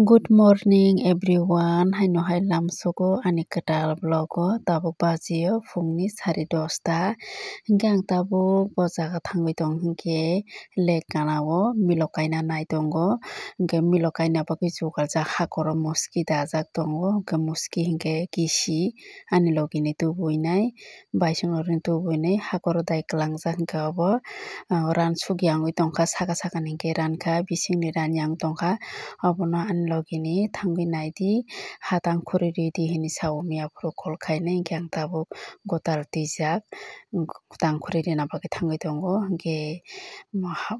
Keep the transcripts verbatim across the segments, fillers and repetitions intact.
Good morning everyone, haino hai lamsogo ani kwtal vlogo. Tabuk bajio phungni sari dosta. Hinkhe ang tabuk bo jaga thangwi tong hinkhe lake ganao milok kaina nai tongo. Hinkhe milok kaina bagwi jugaljak hakoro muski dajak tongo. Hinkhe muski hinkhe kisi ani logini tubui nai. Baisongo rin tubui nai hakoro dai kwlangjak hinkhe obo, ah, ran sugya wngwi tongkha, saka sakani hinkhe rankha, bisingni ran yang tongkha, obono ani logini thangwi naidi, ha tang khuri ridi hinwi sao miya phuru call khainai, hinkhe ang tabuk gotal twijak, tang khuri rina bagwi thangwi tongo, hinkhe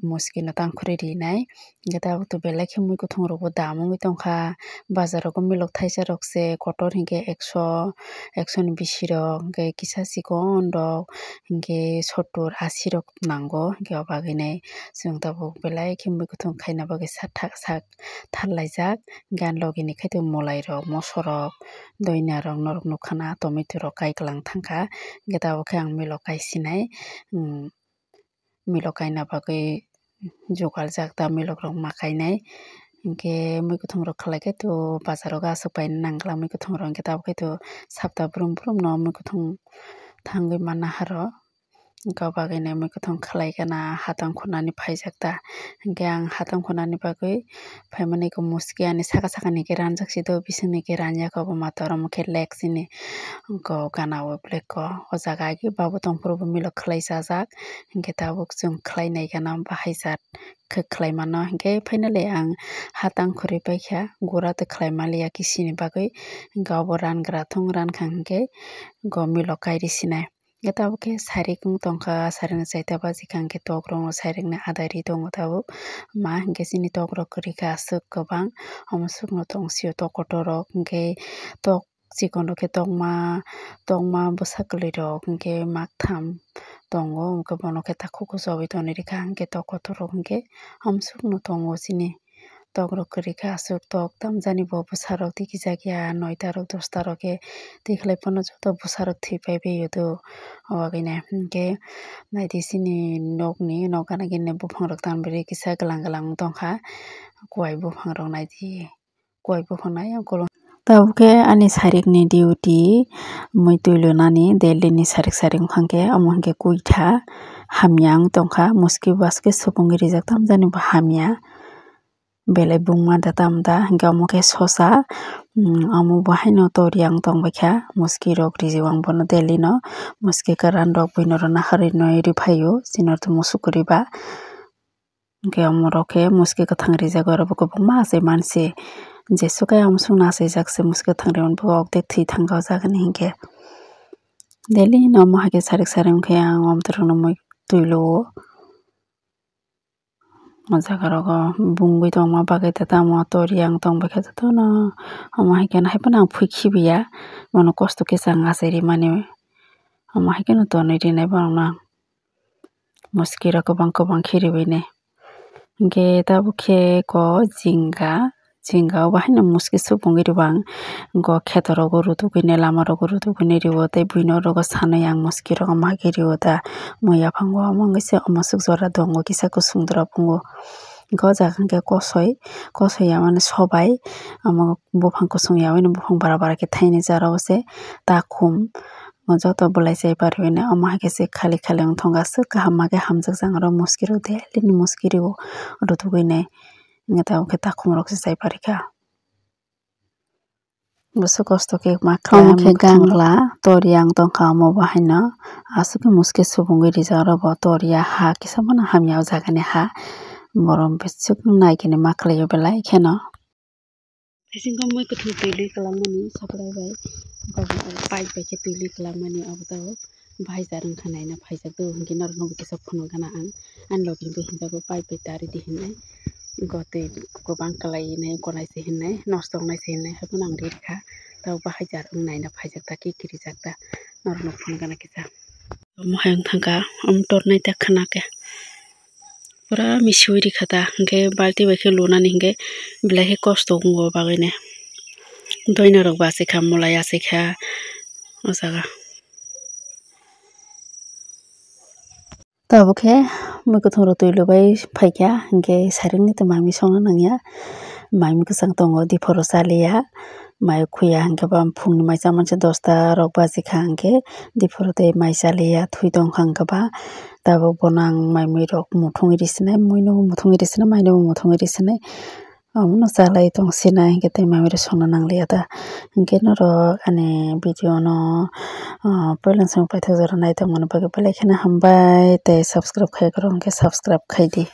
muskino tang khuri rinai. Hinkhe tabuk to belai khe mui kwthwng rokbo dam wngwi tongkha. Bazar rogo milok thaisa rok se kotor hinkhe ekso, ekso ni bisi rok, hinkhe kisa chikon rok hinkhe sottur asi rok nango. Hinkhe o bagwi nai chwng tabuk belai khe mui kwthwng khaina bagwi sak, sak thar laijak. Hinkhe ani logini khe to mwlai rok, moso rok, doina rok norok nukha na, tomato rok kai kwlang thangkha. Hinkhe tabuk khe ang milok kaisinai, um, milok kaina bagwi jugaljak ta milok rok ma kainai. Hinkhe mui kwthwng rok khlai khe to bazar o aswk paina nangla mui kwthwng rok, hinkhe tabuk khe to sapta brum brum no mui kwthwng thangwi manna haro. Hinkhe o bagwi nai mui kwthwng khlai khe na hatang khunani phaijak ta. Hinkhe ang hatang khunani bagwi phaimani khe muski ani saka sakani khe ranjak si do, bisingni khe ranya khe obo matwr omo khe lake sini. Hinkhe o gana o black o, o jaga agi babo tongphuru bo milok khlai chajak. Hinkhe tabuk chwng khlai nai gana bahai jat khe khlai mano. Hinkhe finally ang hatang khuri paikha, gura twi khlai maliya kisini bagwi. Hinkhe obo rangra thung rankha hinkhe go milok kairi sinai. Hinkhe tabuk khe sarik wng tongkha, sarik ni chaita baji kha hinkhe tok rok no sarik ni adai ri tongo tabuk. Ma hinkhe chini tok rok kwrwi kha aswk kwbang, omo swk no tong sio tok kotor rok hinkhe tok chikon rok khe tokma, tokma bwsa kwlwi rok hinkhe maktham tongo, hinkhe bono khe takhuk kuchugwi tonwi rikha, hinkhe tok kotor rok hinkhe amsuk no tongo chini tok rok kwrwi kha, aswk tok tamjani bo bwsa rok tikijak ya noita rok dosta rok khe tikhlai phano joto bwsa rok thwi pai bai o do. O bagwi nai hinkhe naidi chini nokni nok gana gini buphang rok tamni bagwi kisa gwlang gwlang wng tongkha, kuai buphang rok naidi. Kuai buphang nai ang kolom. Tabuk khe ani sarik ni duty, mui twi lunani daily ni sarik sarik wngkha khe, omo hinkhe kuitha hamya wng tongkha, muski baskhe supungwi rijak tamjani bo hamya, belai bungma da tam da, hinkhe omo khe sosa, um, omo bo haino toriya wng tongbaikha, muski rok rijio ang bono daily no, muski kwran rok buino rw naharwi nwi riphaio, chini rw to musuk kwrwi ba. Hinkhe omorok khe muski kwthang rijak, oro bo kwbangma achai manse. Jeswk khe amsukno achaijak se muski kwthang rimani bo okdek thwi thangkha o jagani hinkhe. Daily no omo hai khe sarik sarik wngkhe ang omtwrwngno mui twi luo. O jaga rogo bungwi tongma bagwi tamo toriya wng tongbaikha jotono. Omo hai khe haphano ang phui khibiya, bono kosto khe chang achai rimani. Omo hai kheno tonwi rinai borokno ang. Muski rok kwbang kwbang khe riwi nai. Hinkhe tabuk khe ko jinga, jinga o bahai no muski supungwi ribo ang. Hinkhe kheto rogo rutugwi nai, lama rogo rutugwi nai ribo tei buino rogo sanwi ang muski rogo ma khe ribo da. Mui yaphango omo wngwi se omo swk jora dongo kisa kusung dora pungo. Hinkhe o jaga hinkhe kosoi, kosoi ya mani sobai, omo buphang kusung ya mani buphang bara bara khe thaini jara o se takhum. Joto bwlai chai pariwi nai, omo hai khe se khali khali wng thangkha, aswk kaham ma khe hamjak jang oro muski rok daily ni muski rw-o rutugwi nai, wngkhe tabuk khe takhum rok se chai parikha. Bwswk kosto khe ma khe omo khe gangla toriya wng tongkha, omo bo haino aswk khe muski supungwi rijak oro bo toriya ha kisa phano hamya o jaga ni ha, borok bwswk nai khe ma khlai o belai kheno. Bisingtwi mui kwthwng twi lwi kwlangmani supply bai, pipe bai khe twi lwi kwlangmani abo tabuk bahai jar wngkha naina phaijak do hinkhe norokno bo kisa phunuk gana ang ani logi hinjago pipe bai ta ridi hinwi gotwi kwbang kwlai hinwi konaise hinwi nosto wngnai se hinwi haikhe ang ririkha tabuk bahai jar wng naina phaijak ta khe kirijak ta norokno phunuk gana kisa. Omo hai wng thangkha, omo tornai ta khna khe. Pura misiwi rikha ta, hinkhe balti bai khe lunani hinkhe belai khe kosto wngo bagwino. Doina rok bo achaikha, mwlai achaikha o jaga. Tabuk khe mui kwthwng rok twi lubai phaikha, hinkhe saringni tongma mui songna nangya. Mai mui kwchang tongo, diphoro chaliya. Mai khuya hwnkhe ba phungni mai chamani se dosta rok baji kha hwnkhe diphoro tei mai chaliya thwi tong kha hwnkhe ba tabuk bono ang mai mui rok muthungwi risinai, muino bo muthungwi risinai, maino bo muthungwi risinai. Omono chalai tong sinai hwnkhe tei mai mui rok songna nangliya ta. Hwnkhe norok ani video no, ah, puila song paithak jora naitongmani bagwi belai kheno hambai tei subscribe khaiya khorok hwnkhe subscribe khaidi.